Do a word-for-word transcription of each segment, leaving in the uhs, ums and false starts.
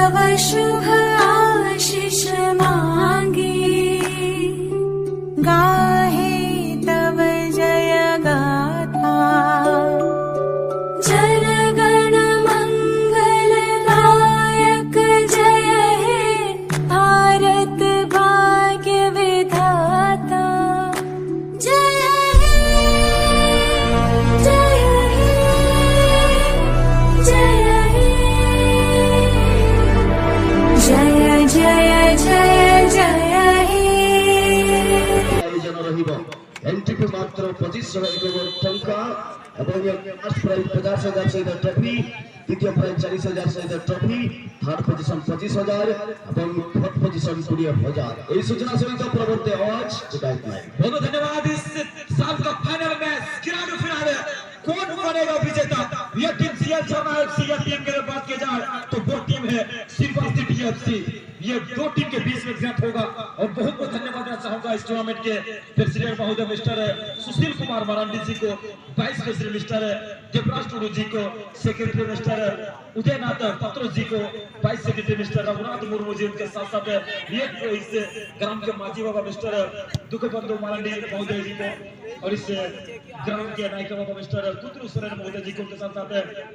तव शुभ आशीष मांगी, गाहे तव जय गाथा। जन गण मंगल नायक जय हे, भारत भाग्य विधाता। जय हे, जय हे, जय हे। जय, जय, जय, जय हे। ଆୟୋଜନ ରହିବ। ଏଣ୍ଟ୍ରି ଫି ମାତ୍ର ପଚିଶଶହ ଏକ ଟଙ୍କା ଏବଂ ଫାର୍ଷ୍ଟ ପ୍ରାଇଜ୍ ପଚାଶ ହଜାର ସହିତ ଟ୍ରଫି, ଦ୍ୱିତୀୟ ପ୍ରାଇଜ୍ ଚାଳିଶ ହଜାର ସହିତ ଟ୍ରଫି, ଥାର୍ଡ ପୋଜିସନ ପଚିଶ ହଜାର ଏବଂ ଫୋର୍ଥ ପୋଜିସନ କୋଡ଼ିଏ ହଜାର। ଏହି ସୂଚନା ସହିତ ପରବର୍ତ୍ତୀ ଆୱାର୍ଡ ବିଧାୟକ ନାୟକ। बहुत धन्यवाद। इस साल का फाइनल मैच, ग्रैंड फिनाले, कौन बनेगा विजेता? यह टीम सीएल शर्मा एफसी या टीम के लिए बात की जाए तो वो टीम है सिल्वर सिटी एफसी। ये दो टीम के बीच में ग्रैंड होगा और बहुत बहुत धन्यवाद देना चाहूंगा इस टूर्नामेंट के प्रेसिडेंट महोदय मिस्टर सुशील कुमार मरांडी जी को, vice president mister Devraj Tudu ji को, सेक्रेटरी मिस्टर उदयनाथ पात्रो जी को, vice secretary mister Raghunath Murmu ji, उनके साथ साथ ये इस ग्राम के माजी बाबा मिस्टर दुख बंधु मरांडी महोदय जी को और इस ग्राम के नायक बाबा मिस्टर कुंदरू सोरेन महोदय जी को, उनके साथ साथ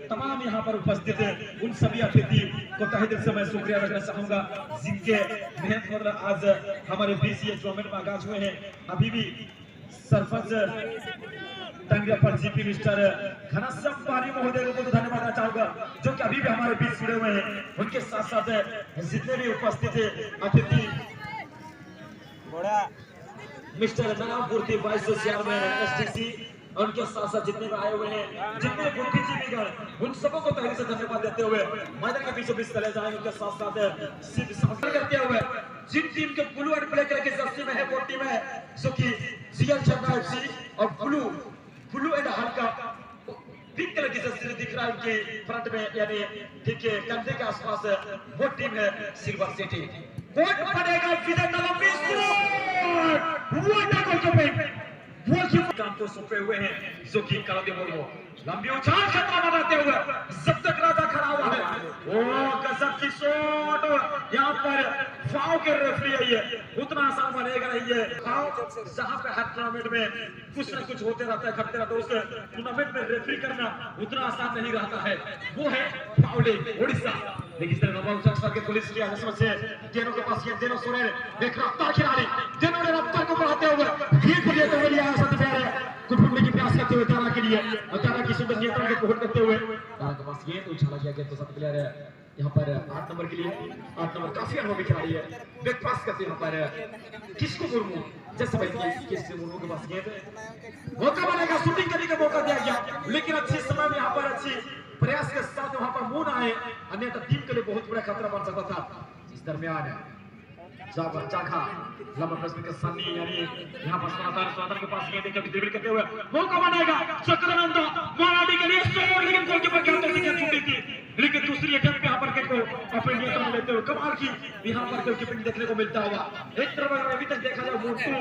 तमाम यहाँ पर उपस्थित उन सभी अतिथि को तहे दिल से मैं शुक्रिया रखना चाहूंगा, जिनके मेहनत पर आज हमारे बीच ये टूर्नामेंट में आगाज हुए हैं। अभी भी सरपंच टंगड़ियापाल जीपी मिस्टर घनश्याम पारी महोदय को बहुत धन्यवाद देना चाहूंगा, जो कि अभी भी हमारे बीच जुड़े हुए हैं। उनके साथ साथ जितने भी उपस्थित अतिथि mister Narayana Murthy vice chairman STC और उनके साथ साथ जितने भी आए हुए हैं, जितने बुद्धिजीवी गण, उन सबों को तहे दिल से धन्यवाद देते हुए मैदान के बीचों बीच चले जाएंगे। उनके साथ साथ सिर्फ समर्थन करते हुए जिन टीम के ब्लू एंड ब्लैक कलर की जर्सी में है, वो टीम है जो कि सीएल शर्मा एफसी और ब्लू, ब्लू एंड हल्का पिंक कलर की जर्सी दिख रहा है उनके फ्रंट में, यानी ठीक है कंधे के आसपास, वो टीम है सिल्वर सिटी। कौन बनेगा विजेता? लंबी शॉट, वो गोलकीपर, गोलकीपर काम को सौंपे हुए हैं जो कि कालदेव मुर्मू। लंबी उछाल खतरा बनाते हुए जब तक राजा खड़ा हुआ है, वो गजब की शॉट। फाव के रेफरी है ये, उतना आसान बनेगा नहीं ये। फाव, जहाँ पे हर टूर्नामेंट में कुछ ना कुछ होते रहता है, घटते रहता है, उस टूर्नामेंट में रेफरी करना उतना आसान नहीं रहता है। वो है फाउलिंग उड़ीसा। लेकिन इस तरह नॉर्मल शख्स के पुलिस की आगे समझ से देनो के पास ये देनो सोरेन, एक रफ्तार खिलाड़ी, देनो ने रफ्तार को बढ़ाते हुए ये को लेते हुए लिया है सत प्यारे कुटुंब की प्रयास करते हुए तारा के लिए, और तारा की सुंदर नियंत्रण को होल्ड करते हुए तारा के पास ये तो उछाला गया, गेंद तो सत प्लेयर है। यहाँ पर आठ नंबर के लिए, आठ नंबर काफी अनुभवी खिलाड़ी है। बैक पास करते यहाँ पर किसको मुर्मू, जैसे भाई किसको मुर्मू के पास गेंद, मौका बनेगा, शूटिंग करने का मौका दिया गया, लेकिन अच्छी समय में यहाँ पर अच्छी प्रयास के साथ वहाँ पर मून आए, अन्यथा टीम के लिए बहुत बड़ा खतरा बन सकता था। इस दरमियान जब चाखा लंबा प्रश्न के सन्नी यानी यहाँ पर सनातन, सनातन के पास गेंद कभी ड्रिबल करते हुए मौका बनेगा चक्रानंद माराडी के लिए शॉट, लेकिन गोलकीपर के हाथों से गेंद छूटी थी, लेकिन दूसरी अटेम्प्ट पे यहाँ पर गेंद को अपने नियंत्रण में लेते हुए कमाल की यहाँ पर गोलकीपिंग देखने को मिलता हुआ। एक तरफ अगर अभी तक देखा जाए मोन्टू,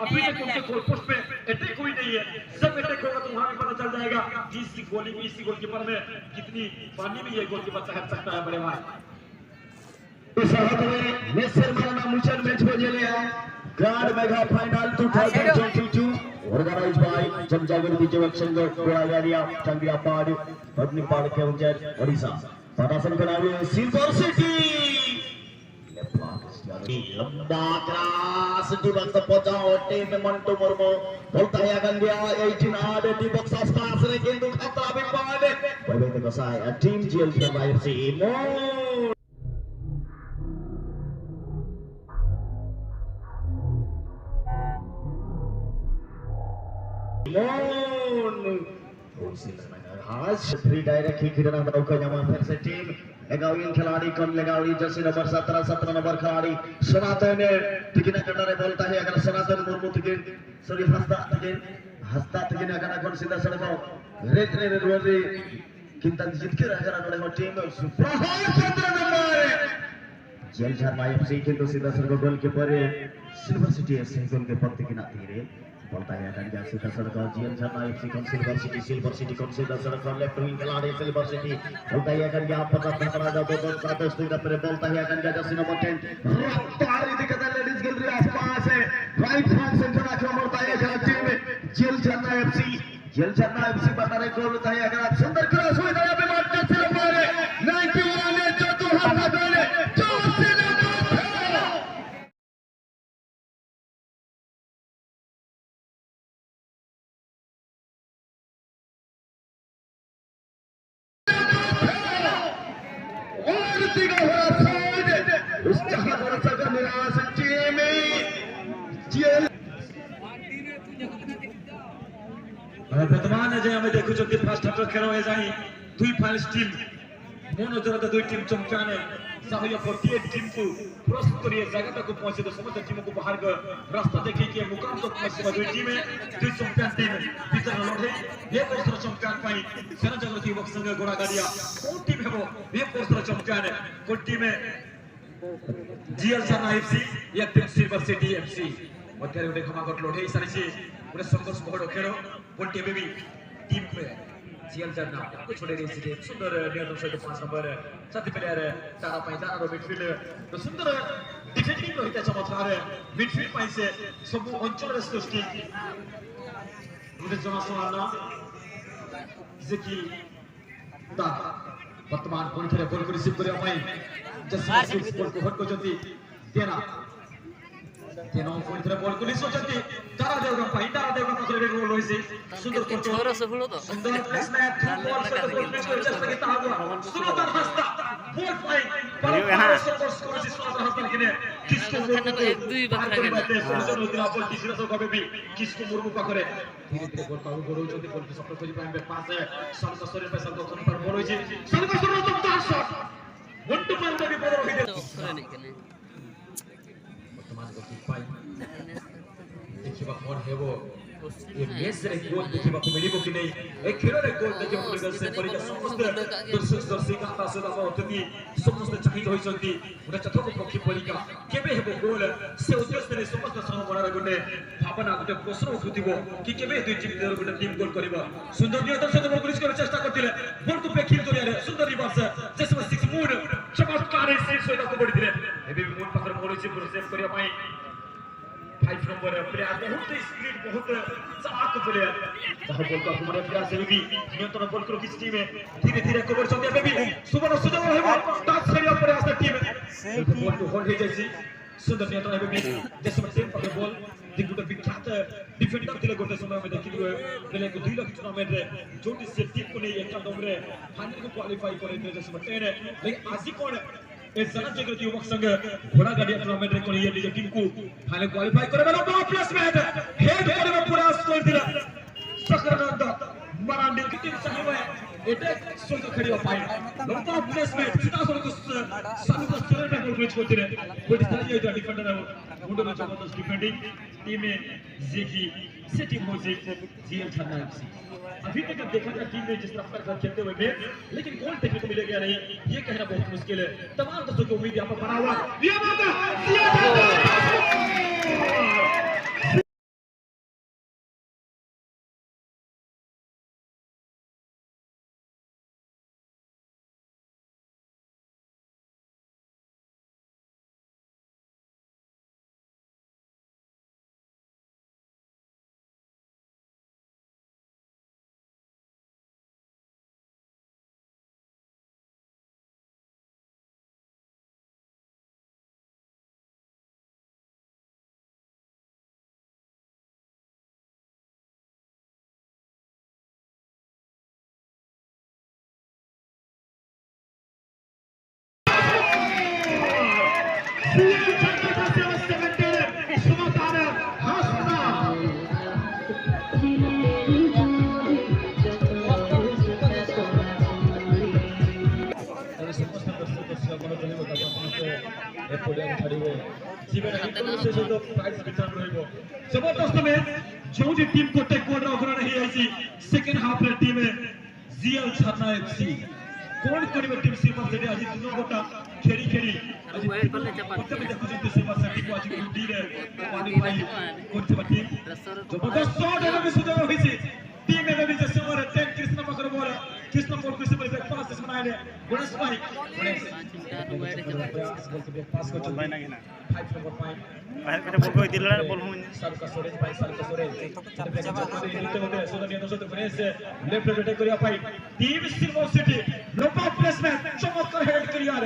अभी तक उनके गोल पोस्ट पे अटैक हुई नहीं है, जब अटैक होगा तो वहां भी पता चल जाएगा कि इसी गोली में, इसी गोलकीपर में कितनी पानी में ये गोलकीपर तैर सकता है बड़े भाई। ᱥᱟᱦᱟᱛ ᱨᱮ ᱢᱤᱫ ᱥᱮᱨᱢᱟ ᱨᱮᱱᱟᱜ ᱢᱩᱪᱟᱹᱫ ᱢᱮᱪ ᱵᱚᱱ ᱧᱮᱞᱮᱜᱼᱟ, ᱜᱟᱲ ᱢᱮᱜᱷᱟ final two thousand twenty two. Organized by ᱡᱚᱱ ᱡᱟᱜᱨᱤᱛᱤ ᱡᱩᱵᱚᱠ ᱥᱚᱝᱜᱷ, ᱠᱚᱲᱟᱜᱟᱲᱤᱭᱟ, ᱴᱟᱸᱜᱤᱭᱟᱯᱟᱲ, ᱵᱟᱫᱱᱤᱯᱟᱲ, ᱠᱮᱣᱚᱱᱡᱷᱚᱨ, ᱳᱰᱤᱥᱟ᱾ ᱯᱟᱦᱴᱟ ᱥᱮᱱ ᱠᱷᱚᱱ ᱟᱹᱵᱤᱱ ᱥᱤᱞᱵᱷᱟᱨ ᱥᱤᱴᱤ᱾ ᱞᱚᱢᱵᱟ ᱠᱨᱟᱥ, ᱰᱤ ᱵᱚᱠᱥ ᱯᱚᱪᱟᱣ, ᱴᱤᱢ ᱢᱚᱱᱴᱩ ᱢᱩᱨᱢᱩ᱾ ᱵᱚᱞ ᱛᱟᱦᱮᱸ ᱠᱟᱱ ᱜᱮᱭᱟ ᱮᱭᱤᱴᱤᱱ ᱟᱨ ᱰᱤ ᱵᱚᱠᱥ ᱟᱥᱯᱟᱥ ᱨᱮ, ᱠᱤᱱᱛᱩ ᱠᱷᱟᱛᱨᱟ ᱵᱤᱯᱚᱫ᱾ ᱵᱟᱹᱭ ᱵᱟᱹᱭ ᱛᱮᱠᱚ ᱥᱟᱦᱟᱭᱮᱫᱼᱟ ᱴᱤᱢ ᱡᱤᱭᱮᱞ ᱠᱷᱮᱞᱣᱟ ᱮᱯᱷ ᱥᱤ᱾ ᱢᱚᱱ ᱢᱚᱱ ᱦᱟᱡ ᱯᱷᱨᱤ ᱰᱟᱭᱨᱮᱠᱴ ᱠᱤᱠ ᱨᱮᱱᱟᱜ ᱫᱟᱣ ᱠᱚ ᱧᱟᱢᱟ ᱯᱷᱤᱨ ᱥᱮ ᱴᱤᱢ ᱞᱟᱜᱟᱣᱤᱱ ᱠᱷᱤᱞᱟᱲᱤ ᱠᱷᱚᱱ ᱞᱟᱜᱟᱣᱤᱱ ᱡᱟᱹᱨᱥᱤ ᱱᱚᱢᱵᱚᱨ ᱥᱟᱛᱨᱟ, ᱥᱟᱛᱨᱟ ᱱᱚᱢᱵᱚᱨ ᱠᱷᱤᱞᱟᱲᱤ ᱥᱚᱱᱟᱛᱚᱱ ᱛᱤᱠᱤᱱ ᱠᱟᱴᱟ ᱨᱮ ᱵᱚᱞ ᱛᱟᱦᱮᱸ ᱠᱟᱱᱟ ᱥᱚᱱᱟᱛᱚᱱ ᱢᱩᱨᱢᱩ ᱛᱤᱠᱤᱱ, ᱥᱚᱨᱤ ᱦᱟᱸᱥᱫᱟ ᱛᱤᱠᱤᱱ, ᱦᱟᱸᱥᱫᱟ ᱛᱤᱠᱤᱱ ᱟᱠᱟᱱᱟ ᱠᱚ ᱥᱤᱫᱷᱟ ᱥᱚᱲᱚᱠ ᱨᱮ ᱨᱮ ᱨᱩᱣᱟᱹᱲ ᱨᱮ ᱠᱤᱱᱛᱟᱱ ᱡᱤᱛᱠᱟᱹᱨ ᱟᱠᱟᱱᱟ ᱱᱚᱰᱮ ᱦᱚᱸ ᱴᱤᱢ ᱥᱩᱯᱨᱟᱦᱟᱨ ᱥᱟᱛᱨᱟ ᱱᱚᱢᱵᱚᱨ ᱡᱮᱞ ᱡᱷᱟᱨᱱᱟ ᱮᱯᱷ ᱥᱤ ᱠᱤᱱᱛᱩ ᱥᱤᱫᱷᱟ ᱥᱚᱲᱚᱠ ᱜᱳᱞᱠᱤᱯᱟᱨ ᱥᱤᱞᱵᱷᱟᱨ ᱥᱤᱴᱤ ᱮᱯᱷ ᱥᱤ ᱜᱳᱞᱠᱤᱯᱟᱨ ᱛᱤᱠᱤᱱᱟᱜ ᱛᱤᱨᱮ Ball ᱛᱟᱦᱮᱸ ᱠᱟᱱ ᱜᱮᱭᱟ ᱥᱤᱫᱷᱟᱹ ᱥᱟᱹᱲᱠᱷᱟᱹ ᱡᱤᱭᱚᱱ ᱡᱷᱟᱨᱱᱟ ᱮᱯᱷ ᱥᱤ ᱠᱷᱚᱱ ᱥᱤᱞᱵᱷᱟᱨ ᱥᱤᱴᱤ, ᱥᱤᱞᱵᱷᱟᱨ ᱥᱤᱴᱤ ᱠᱷᱚᱱ ᱥᱤᱫᱷᱟᱹ ᱥᱟᱹᱲᱠᱷᱟᱹ ᱞᱮᱯᱷᱴ ᱣᱤᱝ ᱠᱷᱤᱞᱟᱲᱤ ᱥᱤᱞᱵᱷᱟᱨ ᱥᱤᱴᱤ ᱵᱚᱞ ᱛᱟᱦᱮᱸ ᱠᱟᱱ ᱜᱮᱭᱟ ᱟᱯᱟᱛ ᱟᱯᱟᱛ ᱨᱟᱡᱟ ᱫᱚ ᱫᱚ ᱠᱟᱛᱮ ᱥᱩᱭ ᱫᱟᱯᱮ ᱨᱮ ᱵᱚᱞ ᱛᱟᱦᱮᱸ ᱠᱟᱱ ᱜᱮᱭᱟ ᱡᱟᱹᱥᱛᱤ ᱱᱚᱢᱵᱚᱨ ᱴᱮᱱ ᱨᱟᱯᱛᱟᱨ ᱤᱫᱤ ᱠᱟᱛᱮ ᱞᱮᱰᱤᱡ ᱜᱮᱞ ᱨᱮᱭᱟᱜ ᱯᱟᱥ ᱮ ᱨᱟᱭᱤᱴ ᱦᱟᱱᱰ ᱥᱮᱱᱴᱟᱨ ᱟᱠᱨᱚᱢᱚᱱ ᱛᱟᱦᱮᱸ ᱠᱟᱱᱟ ᱴᱤᱢ ᱡᱤᱭᱚᱱ ᱡᱷᱟᱨᱱᱟ ᱮᱯᱷ ᱥᱤ, ᱡᱤᱭᱚᱱ ᱡᱷᱟᱨᱱᱟ ᱮᱯᱷ ᱥᱤ ᱵᱟᱱᱟᱨ ᱨᱮ ᱜᱳᱞ ᱛᱟᱦᱮᱸ ᱠᱟᱱᱟ ᱥᱩᱱᱫᱚᱨ ᱠᱨᱚᱥ ᱦᱩᱭ ᱫᱟᱲᱮᱭᱟᱜ ᱯᱮ ᱢᱟᱨᱠᱟᱥ ᱥᱤᱞᱵᱷᱟᱨ ᱨᱮ ᱱᱟᱭᱤᱱᱴᱤ ᱳᱣᱟᱱ ᱮ ᱡᱚᱛᱚ ᱦᱟᱯ ᱞᱟᱜᱟᱣ ᱮ ᱡᱚᱥ ᱥᱮᱱᱟ ᱡᱚᱥ ᱥᱮᱱᱟ᱾ ବର୍ତ୍ତମାନ ଯେ ଆମେ ଦେଖୁଛନ୍ତି ଫାଷ୍ଟ ହାଫର ଖେଳ, ଏ ଯାଇ ଦୁଇ ଫାଇନାଲିଷ୍ଟ ଟିମ୍ ମୋ ନଜରରେ ଦୁଇ ଟିମ୍ ଚମ୍ପିଆନ ସାହୁ ଗୋଟିଏ ଟିମ୍କୁ ପ୍ରସ୍ତୁତ କରି ଏ ଜାଗାଟାକୁ ପହଞ୍ଚିତ ସମସ୍ତ ଟିମ୍କୁ ବାହାରକୁ ରାସ୍ତା ଦେଖେଇକି ମୁକାବିଲା କରିଥିବା ଦୁଇ ଟିମ୍, ଦୁଇ ଚମ୍ପିଆନ ଟିମ୍ ଭିତରେ ଲଢ଼େଇ। ଏ ବର୍ଷର ଚମ୍ପିଆନ ପାଇଁ ସେନା ଜାଗୃତି ୟୁବକ ସଂଘ ଗୋଡ଼ାଗାଡ଼ିଆ। କୋଉ ଟିମ୍ ହେବ ଏ ବର୍ଷର ଚମ୍ପିଆନ? କୋଉ ଟିମ୍? ଜିଏଲ ଝାରନା ଏଫ୍ସି, ଏ ଟିମ୍ ସିଲଭର ସିଟି ଏଫ୍ସି ମଧ୍ୟରେ ଗୋଟେ ଘମାଘୋଟ ଲଢ଼େଇ ସାରିଛି। ଗୋଟେ ସଂଘର୍ଷ ବହୁଳ ଖେଳ। ବଲ୍ଟି ଏବେ ବି ଟିମ୍ ଜିଏଲ ଝାରନା ଛଡ଼େଇ ଦେଇଛି। ସୁନ୍ଦର ନିୟନ୍ତ୍ରଣ ସହିତ ପାଞ୍ଚ ନମ୍ବର ସାଥୀ ପ୍ଲେୟାର ତାରା ପାଇଁ, ତାରାର ମିଡଫିଲ୍ଡ ସୁନ୍ଦର ଡିଫେଣ୍ଡିଂ ରହିଥାଏ। ଚମତ୍କାର ମିଡଫିଲ୍ଡ ପାଇଁ ସେ ସବୁ ଅଞ୍ଚଳରେ ସୃଷ୍ଟି। ଗୋଟେ ଜଣାଶୁଣା ନାଁ, ଯେ କି ତା ବର୍ତ୍ତମାନ ପୁଣି ଥରେ ବଲକୁ ରିସିଭ କରିବା ପାଇଁ ଜେସନ ସିକ୍ସ ବଲକୁ ହଟ୍ କରିଛନ୍ତି। ଦେନା, ଦେନା ପୁଣି ଥରେ ବଲକୁ ରିସିଭ କରିଛନ୍ତି। ତାରା ଦେଉର ପାଇଁ, ତାରା ଦେଉର ପାଖରେ ଗୋଟେ ଗୋଲ ରହିଛି। ସୁନ୍ଦର କରୁଛନ୍ତି। ଛଅଶହ ଷୋହଳ ତ। ସୁନ୍ଦର ପ୍ଲେସମେଣ୍ଟ, ଥ୍ରୁ ବଲ ସହିତ ବଲ ପ୍ଲେସ କରି ଚେଷ୍ଟା କି ତାହା ସୁନତା ହାସଦା ବଲ ପାଇଁ ବାରମ୍ବାର ସଂଘର୍ଷ କରୁଛି। ସୁନତା ହାସଦା କିନେ କିସ୍କୁ ମୁର୍ମୁକୁ ପାର କରିବା ପାଇଁ ସହଜ ନଥିଲା। ବଲଟି ସିଧାସଳଖ ଭାବେ ବି କିସ୍କୁ ମୁର୍ମୁ ପାଖରେ ଧୀରେ ଧୀରେ ବଲ ପାଖକୁ ବଢଉଛନ୍ତି। ବଲଟି ସଫଳ କରିବା ପାଇଁ ଏବେ ପାସ୍ ସର୍ବ ଶରୀର ପାଇଁ ସର୍ବ କନଫର୍ମ ବଲ ରହିଛି। ସର୍ବ ଶରୀର ତ ପାସ୍ ସଟ୍। ମଣ୍ଟୁ ପାଲଙ୍କ ବିପଦ ରହିଛି। ବର୍ତ୍ତମାନ ଗୋଟିଏ ପାଇଁ ଦେଖିବା କଣ ହେବ। ଏ ମ୍ୟାଚରେ ଗୋଲ ଦେଖିବାକୁ ମିଳିବ କି ନାହିଁ, ଏ ଖେଳରେ ଗୋଲ ଦେଖିବାକୁ ମିଳିବ, ସେପରିକା ସମସ୍ତେ ଦର୍ଶକ ଦର୍ଶିକା, ତା ସହିତ ଆମର ଅତିଥି ସମସ୍ତେ ଚାହିଁ ରହିଛନ୍ତି। ଗୋଟେ ଚତୁର୍ଥ ପକ୍ଷୀ ପରିକା କେବେ ହେବ ଗୋଲ, ସେ ଉଦ୍ଦେଶ୍ୟରେ ସମସ୍ତ ଶ୍ରମ ମନରେ ଗୋଟେ ଭାବନା, ଗୋଟେ ପ୍ରଶ୍ନ ଉଠୁଥିବ କି କେବେ ଦୁଇ ଟିମ୍ ଭିତରୁ ଗୋଟେ ଟିମ୍ ଗୋଲ କରିବ। ସୁନ୍ଦର ନିୟତ ସହିତ ବଲ୍ ରିଲିଜ କରିବାକୁ ଚେଷ୍ଟା କରିଥିଲେ, ବଲକୁ ବେଖିଲ କରିବାରେ ସୁନ୍ଦର ରିଭର୍ସ, ଜେସମା ସିକ୍ସ ମୁଡ ଚମତ୍କାର ସିକ୍ସ ସହିତ ଆଗକୁ ବଢିଥିଲେ। ଏବେ ବି ମୁଡ ପାଖରେ ବଲ୍ ଅଛି, ପୁରା ସେଭ୍ କରିବା ପାଇଁ ଫାଇଭ ନମ୍ବର ପ୍ଲେୟାର ବହୁତ ସ୍ପ୍ରିଟ୍, ବହୁତ ଚାଲାକ ପ୍ଲେୟାର। ଯାହା ବଲକୁ ଆକ୍ରମଣ ପ୍ରୟାସ, ଏବେ ବି ନିୟନ୍ତ୍ରଣ ବଲକୁ ରଖିଛି ଟିମ୍। ଧୀରେ ଧୀରେ ଆଗକୁ ବଢୁଛନ୍ତି, ଏବେ ବି ସୁବର୍ଣ୍ଣ ସୁଯୋଗ ରହିବ। ଟଚ୍ କରିବା ପରେ ଆସ୍ତା ଟିମ୍। ବଲକୁ ହୋଲ୍ଡ ହେଇଯାଇଛି। ସୁନ୍ଦର ନିୟନ୍ତ୍ରଣ, ଏବେ ବି ଦେଶ ଟିମ୍ ପାଖରେ ବଲ୍। ଯେ ଗୋଟେ ବିଖ୍ୟାତ ଡିଫେଣ୍ଡର ଥିଲେ ଗୋଟେ ସମୟ, ଆମେ ଦେଖିଥିଲୁ ବେଲେ ଏକ ଦୁଇ ଲକ୍ଷ ଟୁର୍ଣ୍ଣାମେଣ୍ଟରେ, ଯୋଉଠି ସେ ଟିମ୍କୁ ନେଇ ଏକାଡେମୀରେ ଫାଇନାଲକୁ କ୍ୱାଲିଫାଇ କରିଥିଲେ ଦେଶ ଟେନ୍। ଲେକିନ ଆଜି କଣ ଏ ଜନଜାଗୃତି ଯୁବକ ସଂଘ ଘୋଡ଼ା ଗାଡ଼ିଆ ଟୁର୍ଣ୍ଣାମେଣ୍ଟରେ କଣ ଇଏ ନିଜ ଟିମ୍କୁ ଫାଇନାଲ କ୍ୱାଲିଫାଇ କରିବାର ପ୍ଲେସମେଣ୍ଟ ହେଡ୍ କରିବା ପ୍ରୟାସ କରିଥିଲା। ସକରାନନ୍ଦ ମାରାଣ୍ଡି ଟିମ୍ ଚାହିଁବେ ଏଟାକ୍ ସହିତ ଖେଳିବା ପାଇଁ। ଲମ୍ବା ପ୍ଲେସମେଣ୍ଟ ସିଧାସଳଖ ସ-, ସାଲୁଙ୍କ ଷ୍ଟ୍ରାଇକ୍ ରିଚ୍ କରିଥିଲେ। ଗୋଟେ ଥାଇ ଯାଇଥିଲା ଡିଫେଣ୍ଡର ଆଉ ମୁଣ୍ଡରେ ଜବରଦସ୍ତ ଡିଫେଣ୍ଡିଂ ଟିମ୍, ଯିଏକି ସେ ଟିମ୍ ହେଉଛି ଜିଏଲ୍ ଥାନା ଏଫ୍ସି। अभी तक अब देखा था टीम में जिस रफ्तार का खेलते हुए मैच, लेकिन गोल देखने को मिलेगा या नहीं, ये कहना बहुत मुश्किल है। तमाम दर्शकों की उम्मीद यहाँ पर बना हुआ। ये बात है, ये बात है। ସମସ୍ତ ଦର୍ଶକ ଦର୍ଶକ ଆପଣ କହିବ, ତାକୁ ସମସ୍ତେ ଏ ପଡ଼ିଆରେ ଛାଡ଼ିବେ। ଯିବେ ନାହିଁ, ସେ ସହିତ ପ୍ରାଇଜ୍ ବିତରଣ ରହିବ। ଜବରଦସ୍ତ ମ୍ୟାଚ୍। ଯେଉଁଠି ଟିମ୍ ଗୋଟେ ଗୋଲର ଅଗ୍ରଣୀ ହେଇଯାଇଛି second ହାଫରେ team GL Jharna FC. କ'ଣ କରିବେ ଟିମ୍ ସିଲଭର ସିଟି? ଆଜି ଦିନ ଗୋଟା ଖେଳି ଖେଳି ଆଜି ଗୋଟେ ବି ଦେଖୁଛନ୍ତି ସିଲଭର ସିଟିକୁ ଆଜି ଡିରେ କ୍ୱାଲିଫାଇ କରିଥିବା ଟିମ୍। ଜବରଦସ୍ତ ସଟ୍, ଏବେ ବି ସୁଯୋଗ ରହିଛି। ଟିମ୍ ଏବେ ବି ସେ ସମୟରେ ଟେନ୍ କୃଷ୍ଣ ପାଖରେ ବଲ୍, କୃଷ୍ଣ ବଲ୍କୁ ସେ ବ୍ୟାକ୍ ପାସ୍ ସେମାନେ ଆଇଲେ ଗଣେଶ ପାଇଁ। ଗଣେଶ ପାସ୍ କରୁଛନ୍ତି। ଫାଇଭ୍ ନମ୍ବର ପାଇଁ। ବାହାରେ ଗୋଟେ ବଲ୍ କହିଥିଲା, ବଲ୍ ହଉନି। ସାରୁକା ସୋରେନ ପାଇଁ, ସାରୁକା ସୋରେନ। ଗୋଟେ ସୁନ୍ଦର ନିୟତ ସହିତ ଗଣେଶ ଲେଫ୍ଟ ଆଟାକ୍ କରିବା ପାଇଁ। ଟିମ୍ ସିଲଭର ସିଟି, ଲୋପା ପ୍ଲେସମେଣ୍ଟ, ଚମତ୍କାର ହେଡ୍ କ୍ଲିୟର।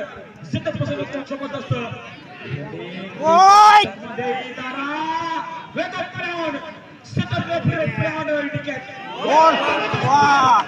ଯେତେ ପସନ୍ଦ କରୁଛ ଜବରଦସ୍ତ। ଓଏ! ଦେଇ ତାରା, ୱେଦର ପ୍ରାଉଡ, ସେଟା ରେଫରି ପ୍ରାଉଡ ଇଣ୍ଡିକେଟ। ଗୋଲ୍! ୱାଃ!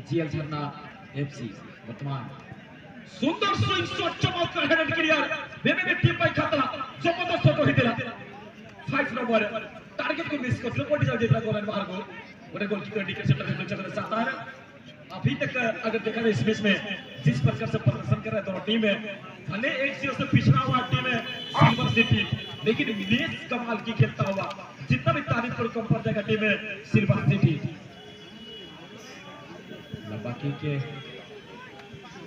ଜିଏଲ୍ ଝରନା ଏଫ୍ସି ବର୍ତ୍ତମାନ ସୁନ୍ଦର ସୁଇଂ ସଟ୍, ଚମତ୍କାର ହେଡ୍ କ୍ଲିୟର। ବେବି ବି ଟିମ୍ ପାଇଁ ଖାତା ଜବରଦସ୍ତ ସଟ୍ ହେଇଥିଲା। ଫାଇଭ୍ ନମ୍ବର ଟାର୍ଗେଟକୁ ମିସ୍ କରିଥିଲେ, ପଡ଼ିଯାଉ ଯାଇଥିଲା ଗୋଲ୍ ଲାଇନ୍ ବାହାରକୁ। ଗୋଟେ ଗୋଲକିପର ଇଣ୍ଡିକେଟ ସେଣ୍ଟର ରିପ୍ଲେ ଚାକର ଚାହତା ହେ। अभी तक अगर देखा जाए इस मैच में जिस प्रकार से प्रदर्शन कर रहे दोनों टीम है, भले एक जीरो से पिछड़ा हुआ टीम है सिल्वर सिटी, लेकिन मैच कमाल की खेलता हुआ, जितना भी तारीफ करो कम पड़ जाएगा टीम है सिल्वर सिटी। बाकी के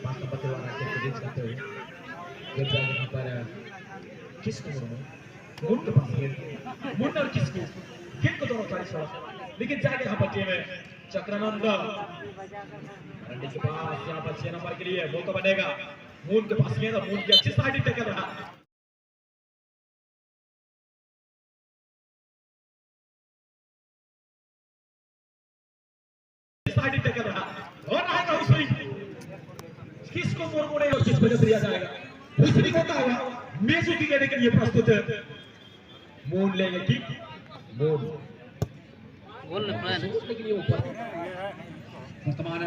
बात बतवा रहा है, कोशिश करते हुए जब जाके यहाँ पर किस को मुड़ के पास खेल मुड़ और किस को खेल को दोनों तारीफ, लेकिन जाके यहाँ पर टीम है चक्रानंद रंडी के पास, यहाँ पर छह नंबर के लिए मौका बनेगा। ᱢᱩᱱ ᱜᱮ ᱯᱟᱥ ᱜᱮ ᱫᱚ, ᱢᱩᱱ ᱜᱮ ᱟᱪᱪᱷᱟ ᱥᱟᱭᱤᱰ ᱴᱮᱠᱮᱞ ᱨᱮ ᱦᱟᱸᱜ᱾ साइड टकरा रहा और आएगा हुसैन। किसको मोड़ मोड़े और किस वजह से लिया जाएगा? हुसैन को होता हुआ मेजू की कहने के लिए प्रस्तुत है। मोड़ लेंगे किक, मोड़। बोल ना, प्लान। लेकिन ये ऊपर। वर्तमान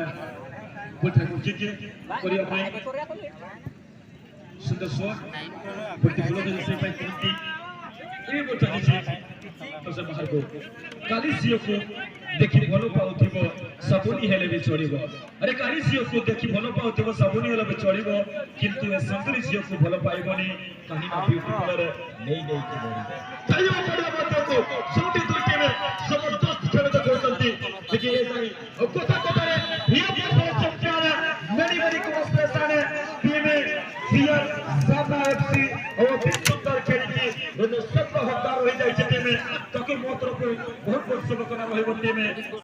पुल ठाकुर जी की कोरिया भाई। ସୁନ୍ଦର ସଟ୍। ଗୋଟିଏ ଭଲ କରି ସେ ପାଇଁ କେମିତି ଏ ଗୋଟା ହେଇଛି। ତ ସେ ବାହାରକୁ। କାଲି ଝିଅକୁ ଦେଖି ଭଲ ପାଉଥିବ, ସାବୁନି ହେଲେ ବି ଚଳିବ। ଆରେ କାଲି ଝିଅକୁ ଦେଖି ଭଲ ପାଉଥିବ, ସାବୁନି ହେଲେ ବି ଚଳିବ, କିନ୍ତୁ ଏ ସୁନ୍ଦରୀ ଝିଅକୁ ଭଲ ପାଇବନି, କାହିଁକି ନା ବିୟୁଟି ପାର୍ଲର ନେଇ ନେଇକି ମରିବ। ଚାଲିବ ପଡ଼ିବ ମଧ୍ୟକୁ, ଯେଉଁଠି ଦୁଇ ଟିମ୍ ଜବରଦସ୍ତ ଖେଳ ଦେଖାଉଛନ୍ତି। देखिए, ये सही। और कोता कोता रे, ये बहुत चमत्कार है। मेरी मेरी को स्पेशल है। टीम सीआर साबा एफसी और भी सुंदर खेल की। उन्हें सब को हकदार हो जाए टीम। ताकि मोटर को बहुत बहुत शुभकामना रहे वो टीम।